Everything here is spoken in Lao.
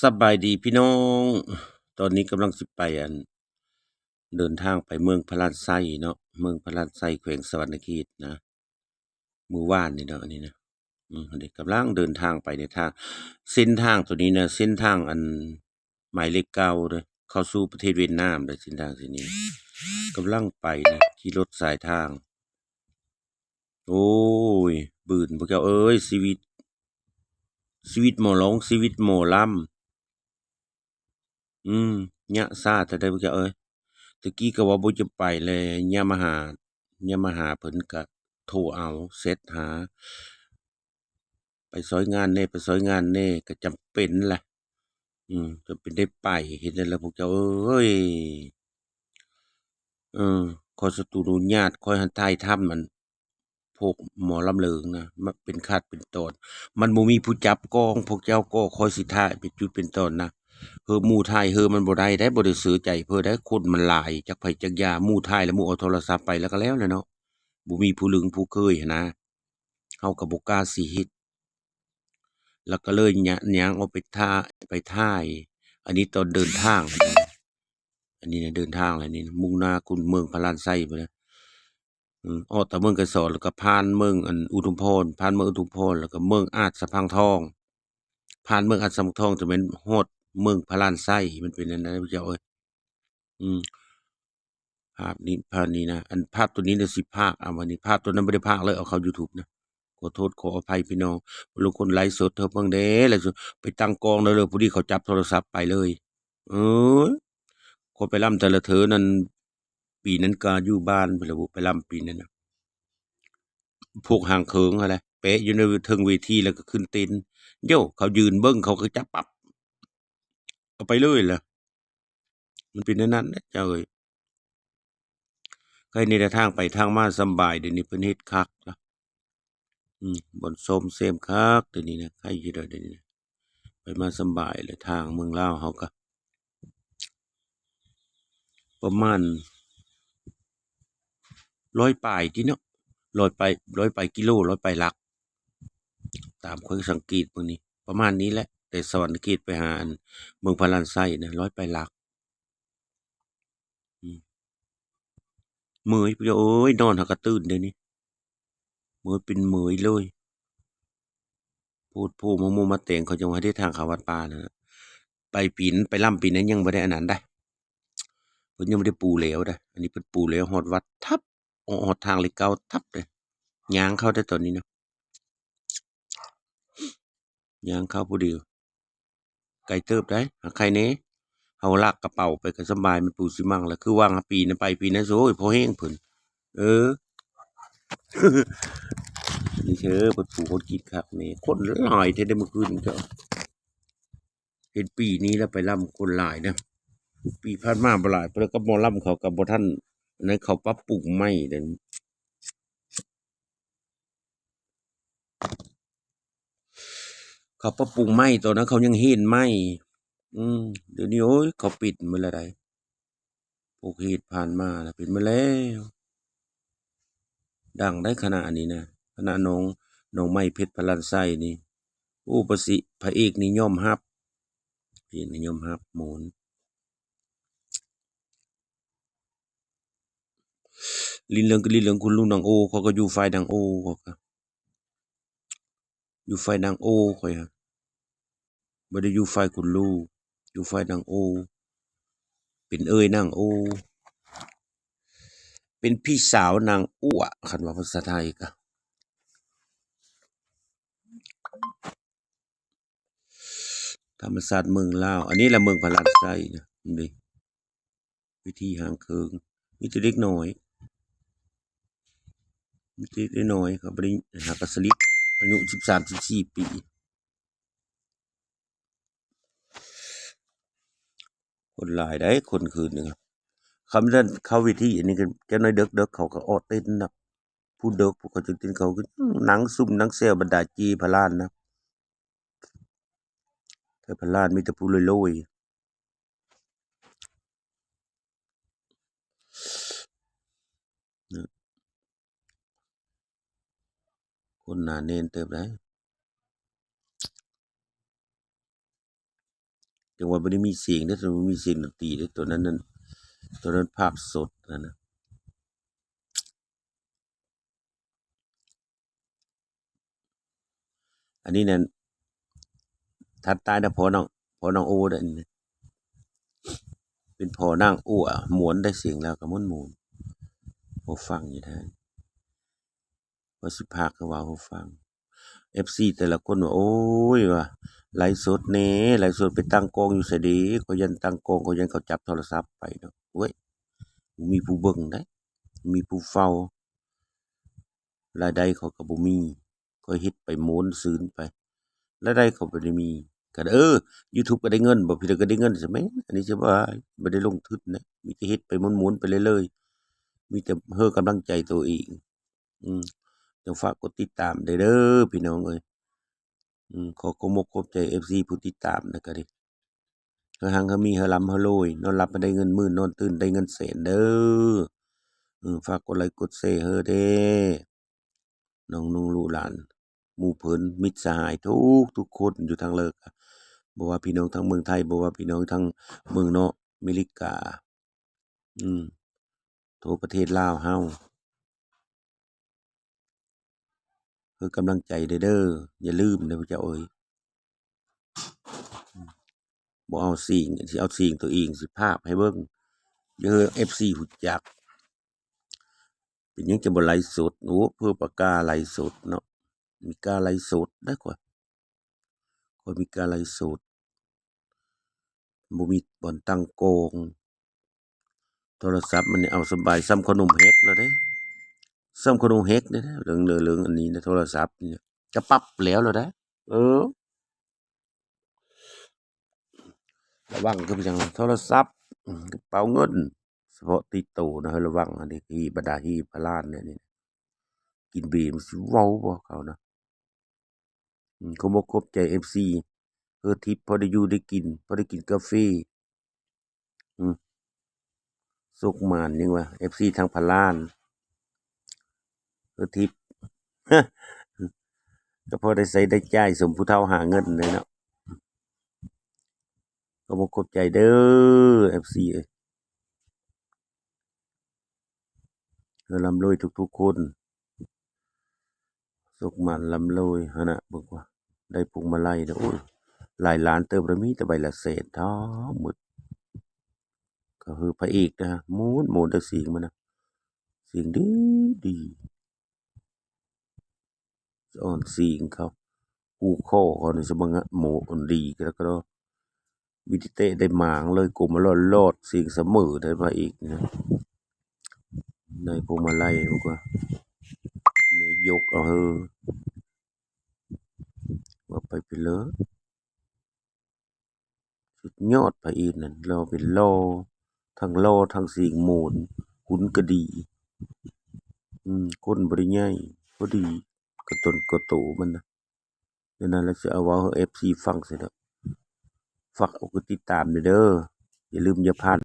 ສະບາຍດີພີ່ນ້ອງ, ຕອນນີ້ກຳລັງຊິໄປ ອັນ ເດີນທາງໄປເມືອງພະລານໄຊເນາະ, ເມືອງພະລານໄຊ ແຂວງສະຫວັນນະເຂດນະ. ມື້ວານນີ້ເນາະ ອັນນີ້ນະ ອືມ ອັນນີ້ກຳລັງເດີນທາງໄປໃນທາງ ເສັ້ນທາງໂຕນີ້ນະ ເສັ້ນທາງ ອັນ ໝາຍເລກເກົ້າເດີ ເຂົ້າສູ່ປະເທດຫວຽດນາມເດີ ເສັ້ນທາງເສັ້ນນີ້ ກຳລັງໄປນະ ຂີ່ລົດສາຍທາງ. ໂອ້ຍ ບືນພວກເຈົ້າເອີຍ ຊີວິດ ຊີວິດໝໍລອງ ຊີວິດໝໍລຳ. ອືມ ຍະຊາແທ້ໃດພວກເຈົ້າເອີຍ. ຕະກີ້ກໍວ່າບໍ່ຈະໄປແລະ ຍາມມາຫາ ຍາມມາຫາເພິ່ນກະໂທເອົາ ແຊັດຫາ ໄປຊ່ອຍງານແດ່ ໄປຊ່ອຍງານແດ່ ກະຈຳເປັນແຫຼະ. ອືມ ຈຳເປັນໄດ້ໄປ ເຮັດແນວໃດລະພວກເຈົ້າເອີຍ. ເອີ ຂໍສະຕູອະນຸຍາດ ຂ້ອຍຫັ້ນຖ່າຍທຳ ອັນ ພວກໝໍລຳເລີງນະ ມາເປັນຂາດເປັນຕອນ ມັນບໍ່ມີຜູ້ຈັບກ້ອງ ພວກເຈົ້າກໍຂ້ອຍຊິຖ່າຍເປັນຈຸດເປັນຕອນນະ. ເຮີໝູ່ຖ່າຍເຮີມັນບໍ່ໄດ້ໃດ໋ ບໍ່ໄດ້ເຊື່ອໃຈເພິ່ນໃດ໋ ຄົນມັນຫຼາຍ ຈັກໃຜຈັກຢ່າ ໝູ່ຖ່າຍແລ້ວໝູ່ເອົາໂທລະສັບໄປແລ້ວກໍແລ້ວແຫຼະເນາະ ບໍ່ມີຜູ້ລຶງຜູ້ເຄີຍຫັ້ນນະ. ເຮົາກໍບໍ່ກ້າຊິເຮັດ ແລ້ວກໍເລີຍຍະ ຍ່າງອອກໄປຖ້າ ໄປຖ່າຍ ອັນນີ້ຕອນເດີນທາງ ອັນນີ້ນະ ເດີນທາງແລ້ວນີ້ ມຸ່ງໜ້າຂຶ້ນເມືອງພະລານໄຊພຸ້ນແຫຼະ. ອືມ ອອກຕາເມືອງໄກສອນ ແລ້ວກໍຜ່ານເມືອງ ອັນ ອຸທຸມພອນ ຜ່ານເມືອງອຸທຸມພອນ ແລ້ວກໍເມືອງອາດສະພັງທອງ ຜ່ານເມືອງອາດສະພັງທອງຈະແມ່ນຮອດເມືອງພະລານໄຊ ມັນເປັນອັນນັ້ນເຈົ້າເອີຍ. ອືມ ພາບນີ້ ພາບນີ້ນະ ອັນພາບໂຕນີ້ນະຊິພາກ ເອົາ ອັນນີ້ພາບໂຕນັ້ນບໍ່ໄດ້ພາກເລີຍ ເອົາເຂົ້າຢູທູບນະ. ຂໍໂທດຂໍອະໄພພີ່ນ້ອງ ບາງຄົນໄລຟ໌ສົດເທື່ອເບິ່ງເດ້ ແລ້ວໄປຕັ້ງກ້ອງເດີ ພໍດີເຂົາຈັບໂທລະສັບໄປເລີຍ. ເອີຍ ຂ້ອຍໄປລຳແຕ່ລະເທື່ອນັ້ນ ປີນັ້ນກະຢູ່ບ້ານພຸ້ນແຫຼະ ໄປລຳປີນັ້ນນະ ພວກຫາງເຂີງຫັ້ນແຫຼະ ແປະຢູ່ໃນເທິງເວທີ ແລ້ວກໍຂຶ້ນເຕັ້ນ ໂຢ ເຂົາຢືນເບິ່ງ ເຂົາກໍຈັບປັບ ເອົາໄປເລີຍແຫຼະ. ມັນເປັນແນວນັ້ນແຫຼະເຈົ້າເອີຍ. ໃກ້ນີ້ແຫຼະ ທາງໄປທາງມາສຳບາຍ ດຽວນີ້ເພິ່ນເຮັດຄັກລະ. ອືມ ບ່ອນຊອມແຊມຄັກ ດຽວນີ້ນະ ໃກ້ຢູ່ດອກ ດຽວນີ້ນະ ໄປມາສຳບາຍແຫຼະ. ທາງເມືອງລາວເຮົາກະປະມານຮ້ອຍປາຍຕິເນາະ ຮ້ອຍປາຍ ຮ້ອຍປາຍກິໂລ ຮ້ອຍປາຍຫຼັກ ຕາມຂ້ອຍສັງເກດເບິ່ງນີ້ ປະມານນີ້ແຫຼະ ແຕ່ສະຫວັນນະເຂດໄປຫາ ອັນ ເມືອງພະລານໄຊນະ ຮ້ອຍປາຍຫຼັກ. ອືມ ເມີຍ ເອີຍ ນອນຫາກະຕື່ນເດນີ້ ເມີຍເປັນເມີຍເລີຍ. ໂພດໂພ ມາໂມມາແຕງ ເຂົາຈັ່ງວ່າເຮັດທາງເຂົ້າວັດປ່ານັ້ນນະ. ໄປປີນ ໄປລຳປີນັ້ນຍັງບໍ່ໄດ້ອັນນັ້ນໃດ໋ ເພິ່ນຍັງບໍ່ໄດ້ປູແຫຼວໃດ໋ ອັນນີ້ເພິ່ນປູແຫຼວ ຮອດວັດທັບ ຮອດທາງເລກເກົ້າທັບເດ້. ຍ່າງເຂົ້າໄດ້ຕອນນີ້ນະ ຍ່າງເຂົ້າຜູ້ດຽວ ໄກເຕີບໃດ໋ ຫາໃຄແດ່ ເຮົາລາກກະເປົາໄປກໍສະບາຍ ມັນປູຊິມັງລະ ຄືວ່າງປີນັ້ນໄປປີນັ້ນ ໂອ້ຍ ພໍແຮງເພິ່ນ ເອີ ນີ້ເຊີ ເພິ່ນປູຄົນກິນຄັກແດ່ ຄົນຫຼາຍແທ້ເດ້ມື້ຄືນນີ້ ເຈົ້າ ເຫັນປີນີ້ລະໄປລຳຄົນຫຼາຍນະ ປີຜ່ານມາບໍ່ຫຼາຍ ເພາະກັບໝໍລຳເຂົາກໍບໍ່ທັນ ອັນນັ້ນ ເຂົາປັບປຸງໃໝ່ເດ້. ເຂົາປັບປຸງໃໝ່ ຕອນນັ້ນເຂົາຍັງເຫັນໃໝ່ ອືມ ດຽວນີ້ ໂອ້ຍ ເຂົາປິດໝົດແລ້ວໃດ໋ ພວກເຮັດຜ່ານມານະ ປິດໝົດແລ້ວ. ດັງໄດ໋ຄະນະອັນນີ້ນະ ຄະນະນ້ອງ ນ້ອງໃໝ່ເພັດພະລານໄຊນີ້ ໂອ້ ປະສິ ພະເອກນີ້ຍອມຮັບ ພະເອກນີ້ຍອມຮັບ ໂມນ ລິນເລື່ອງກໍລິນເລື່ອງຄຸນລຸງນາງໂອ ຂ້ອຍກໍຢູ່ຝ່າຍນາງໂອ ຂ້ອຍກໍຢູ່ຝ່າຍນາງໂອ ຂ້ອຍຫັ້ນ ບໍ່ໄດ້ຢູ່ຝ່າຍຄຸນລຸງ ຢູ່ຝ່າຍນາງໂອ ເປັນເອື້ອຍນາງໂອ ເປັນພີ່ສາວນາງອົວ ຄັນວ່າພາສາໄທກະ ທຳມະຊາດເມືອງລາວ ອັນນີ້ລະເມືອງພະລານໄຊນະ ເບິ່ງເດ້ ວິທີຫາງເຄີງ ມີແຕ່ເດັກນ້ອຍ ມີແຕ່ເດັກນ້ອຍ ເຂົາບໍ່ໄດ້ຫາກະສະລິດ ອາຍຸສິບສາມ ສິບສີ່ປີ ຄົນຫຼາຍໃດ໋ ຄົນຄືນໜຶ່ງ ຄັນແມ່ນເຂົ້າເວທີ ອັນນີ້ກໍຈັກໜ້ອຍເດິກໆ ເຂົາກໍອອກເຕັ້ນນະ ຜູ້ເດິກ ພວກເຂົາຈະເຕັ້ນ ເຂົາກໍນັ່ງຊຸມນັ່ງແຊວບັນດາເຈ້ພະລານນະ ແຕ່ພະລານມີແຕ່ຜູ້ລວຍໆ ຄົນໜາແໜ້ນເຕີບໃດ໋. ຈັ່ງວ່າບໍ່ໄດ້ມີສຽງເດ້ ບໍ່ມີສຽງດົນຕີເດ້ ໂຕນັ້ນນັ້ນ ໂຕນັ້ນພາບສົດຫັ້ນນະ. ອັນນີ້ນັ້ນ ທັດຕາຍນະພໍ່ນ້ອງ ພໍ່ນ້ອງໂອເດ້ ອັນນີ້ນະ ເປັນພໍ່ນາງໂອ ມ່ວນໄດ໋ ສຽງລາວກໍມ່ວນໆ ພໍຟັງຢູ່ໄດ໋ ພໍຊິພາກເຂົາເວົ້າໃຫ້ຟັງ. ເອັຟຊີແຕ່ລະຄົນວ່າ ໂອ້ຍ ວ່າໄລຟ໌ສົດແດ່ ໄລຟ໌ສົດໄປຕັ້ງກ້ອງຢູ່ໃສເດ ຂ້ອຍຢ້ານຕັ້ງກ້ອງ ຂ້ອຍຢ້ານເຂົາຈັບໂທລະສັບໄປເນາະ. ໂອ້ຍ ບໍ່ມີຜູ້ເບິ່ງໄດ໋ ມີຜູ້ເຝົ້າ ລາຍໄດ້ຂ້ອຍກໍບໍ່ມີ ຂ້ອຍເຮັດໄປມ່ວນຊື່ນໄປ ລາຍໄດ້ກໍບໍ່ໄດ້ມີ. ຄັນ ເອີ ຢູທູບກໍໄດ້ເງິນ ບໍ່ຜິດກໍໄດ້ເງິນຊະແມ່ນ. ອັນນີ້ຊິວ່າບໍ່ໄດ້ລົງທຶນນະ ມີແຕ່ເຮັດໄປມ່ວນໆໄປເລື້ອຍໆ ມີແຕ່ເຮີກຳລັງໃຈໂຕເອງ. ອືມ ຈັ່ງຝາກກົດຕິດຕາມໄດ້ເດີພີ່ນ້ອງເອີຍ. ອືມ ຂໍຂອບອົກຂອບໃຈເອັຟຊີຜູ້ຕິດຕາມນະກະເດ ເຮີຮັ່ງເຮີມີ ເຮີລ່ຳເຮີລວຍ ນອນຫຼັບໃຫ້ໄດ້ເງິນໝື່ນ ນອນຕື່ນໄດ້ເງິນແສນເດີ. ເອີ ຝາກກົດໄລກົດແຊເຮີແດ່ ນ້ອງນຸ່ງລູກຫຼານ ໝູ່ເພື່ອນມິດສະຫາຍທຸກໆຄົນຢູ່ທາງເລີກ ບໍ່ວ່າພີ່ນ້ອງທາງເມືອງໄທ ບໍ່ວ່າພີ່ນ້ອງທາງເມືອງນອກ ອາເມລິກາ ອືມ ທົ່ວປະເທດລາວເຮົາ ເພື່ອກຳລັງໃຈເດີ ເດີ ຢ່າລືມເດີພວກເຈົ້າເອີຍ. ບໍ່ເອົາສຽງ ຊິເອົາສຽງໂຕເອງ ຊິພາກໃຫ້ເບິ່ງ ຢ່າໃຫ້ເອັຟຊີຮູ້ຈັກ. ເປັນຫຍັງຈະບໍ່ໄລຟ໌ສົດ? ໂອ້ ເພື່ອປາກາໄລຟ໌ສົດເນາະ ມີກາໄລຟ໌ສົດໄດ໋ ຂ້ອຍ ຂ້ອຍມີກາໄລຟ໌ສົດ ບໍ່ມີບ່ອນຕັ້ງກ້ອງ. ໂທລະສັບມັນນີ້ເອົາສະບາຍ ສ່ຳຂະໜົມເຮັກແລ້ວເດ້ ສ່ຳຂະໜົມເຮັກເດ້ ເລື່ອງ ເລື່ອງອັນນີ້ນະ ໂທລະສັບນີ້ ກະປັບແລ້ວແລ້ວເດ້. ເອີ ລະວັງຄືຫຍັງ ໂທລະສັບ ກະເປົາເງິນ ສະເພາະຕິດໂຕນະ ໃຫ້ລະວັງອັນນີ້ ທີ່ບັນດາຮີ້ພະລ້ານນີ້ ກິນເບ ມັນຊິເວົ້າບໍ່ເຂົານະ. ອືມ ຂອບອົກຂອບໃຈເອັຟຊີ ເຮີທິບ ພໍໄດ້ຢູ່ໄດ້ກິນ ພໍໄດ້ກິນກາເຟ. ອືມ ສຸກໝານຍັງວ່າ ເອັຟຊີທາງພະລ້ານ ເຮີທິບ ກໍພໍໄດ້ໃຊ້ໄດ້ຈ່າຍ ສົມຜູ້ເຖົ້າຫາເງິນແຫຼະເນາະ. ຂອບອົກຂອບໃຈເດີ ເອັຟຊີເອີຍ ເຮີລ່ຳລວຍທຸກໆຄົນ ສຸກໝານລ່ຳລວຍຫັ້ນນະ. ເບິ່ງວ່າໄດ້ພວງມາໄລເດີ ໂອ້ຍ ຫຼາຍລ້ານເຕີບເລີຍ ມີແຕ່ໃບລະແສນທັງໝົດ. ກໍຄືພະເອກນະ ມ່ວນໆ ໄດ້ສຽງມັນນະ ສຽງດີໆ ສະອອນສຽງເຂົາ ຄູຄໍເຂົານີ້ ສະບັງໂມອັນດີກະດອກ ມີແຕ່ເຕະໄດ້ໝາງເລີຍ ກົມມາລອດໆ ສຽງສະເໝີໄດ້ພະເອກນະ. ໄດ້ພວງມາໄລ ແມ່ຍົກເອົາເຮີ ວ່າໄປເປັນເລີ ສຸດຍອດພະເອກນັ້ນ ຫຼໍ່ເປັນຫຼໍ່ ທັງຫຼໍ່ທັງສຽງມ່ວນ ຫຸນກະດີ ອືມ ກົ້ນບໍ່ໄດ້ໃຫຍ່ ພໍດີ ກະຕົນກະໂຕມັນນະ. ແນວນັ້ນລະຊິເອົາເວົ້າໃຫ້ເອັຟຊີຟັງຊັ້ນເນາະ. ຝາກກົດຕິດຕາມແດ່ເດີ ຢ່າລືມຢ່າພາດ.